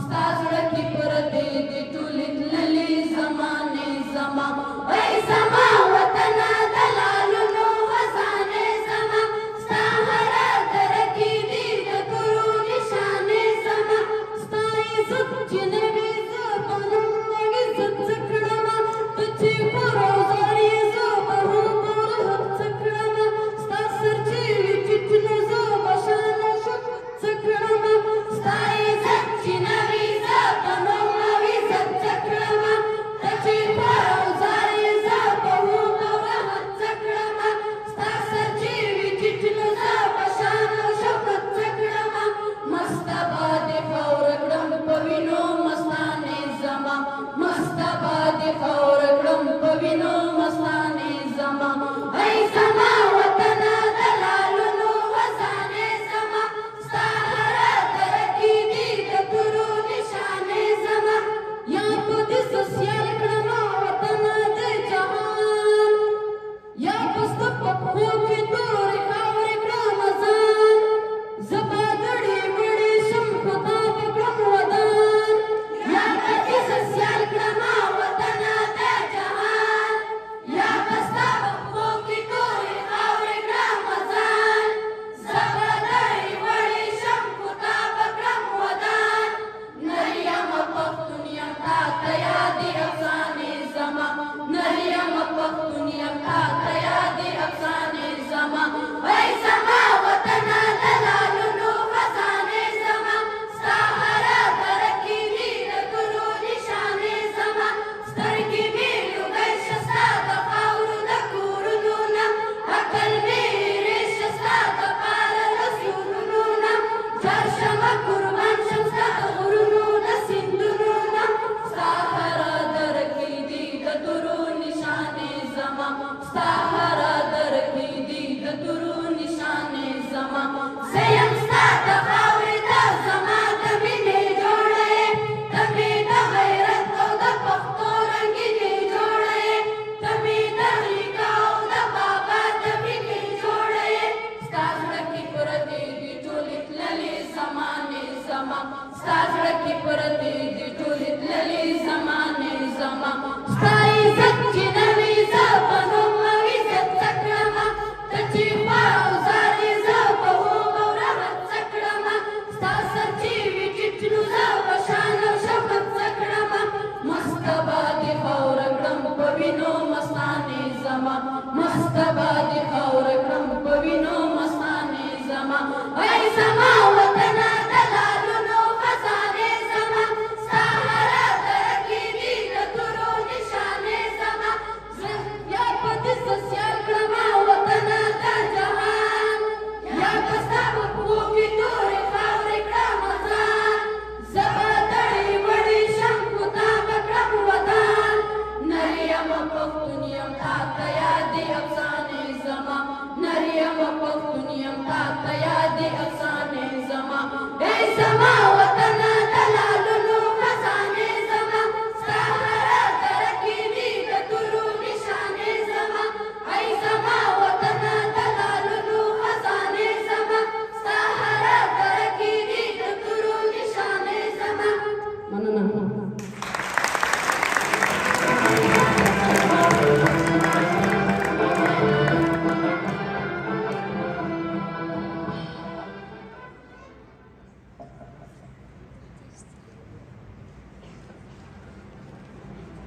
ستا زړه کې پرتې دي ټولې تللې زمانې زما. ای زما وطنه د لالونو خزانې زما، ستا هره دره کې دي د تورو نشانې زما. ستا عزت چې نه وي زه به هم عزت څه کړمه، ته چې خور او زار یې زه به هم برحق څه کړمه. ستا سر چې وي ټیټ نو زه به شان او شوکت څه کړمه. ستا عزت چې نه وي زه به نوم او عزت څه کړمه، ته چې خور او زار یې زه به هم برحق څه کړمه. ستا سر چې وي ټیټ نو زه به شان او شوکت څه کړمه. مسته به دې خاوره کړم په وینو مستانې زما، مسته به دې خاوره کړم په وینو مستانې زما. ای زما وطنه د لالونو خزانې زما، ستا هره دره کې دي د تورو نشانې زما. یا به دې زه سیال کړمه وطنه د جهان، یا به ستا په پښو کې تورې خاورې کړمه ځان. زه به دړې وړې شم خو تا به کړم ودان. یا به دې زه سیال کړمه وطنه د جهان، یا به ستا په پښو کې تورې خاورې کړمه ځان. زه به دړې وړې شم خو تا به کړم ودان. نر یمه پښتون یم تا ته یادې افسانې زما، نر یمه پښتون یم تا ته یادې افسانې زما. ای زما وطنه د لالونو خزانې زما، ستا هره دره کې دي د تورو نشانې زما. سترګې مې لوګی شه ستا د خاورو د کورونو نه، عقل مې ایرې شه ستا د پاره د سیورونو نه. جار شمه قربان شم ستا د غرونو د سیندونو نه، ستا هره دره کې دي د تورو نشانې زما، ستا هره دره کې دي د تورو نشانې زما. زه یم ستا د خاورې ته زما د مینې جوړه یې، ته مې د غیرت او د پښتو رنګینې جوړه یې، ته مې د نیکه او د بابا د مینې جوړه یې. ستا زړه کې پرتې دي ټولې تللې زمانې زما، ستا زړه کې پرتې دي ټولې تللې زمانې زما. ستا عزت چې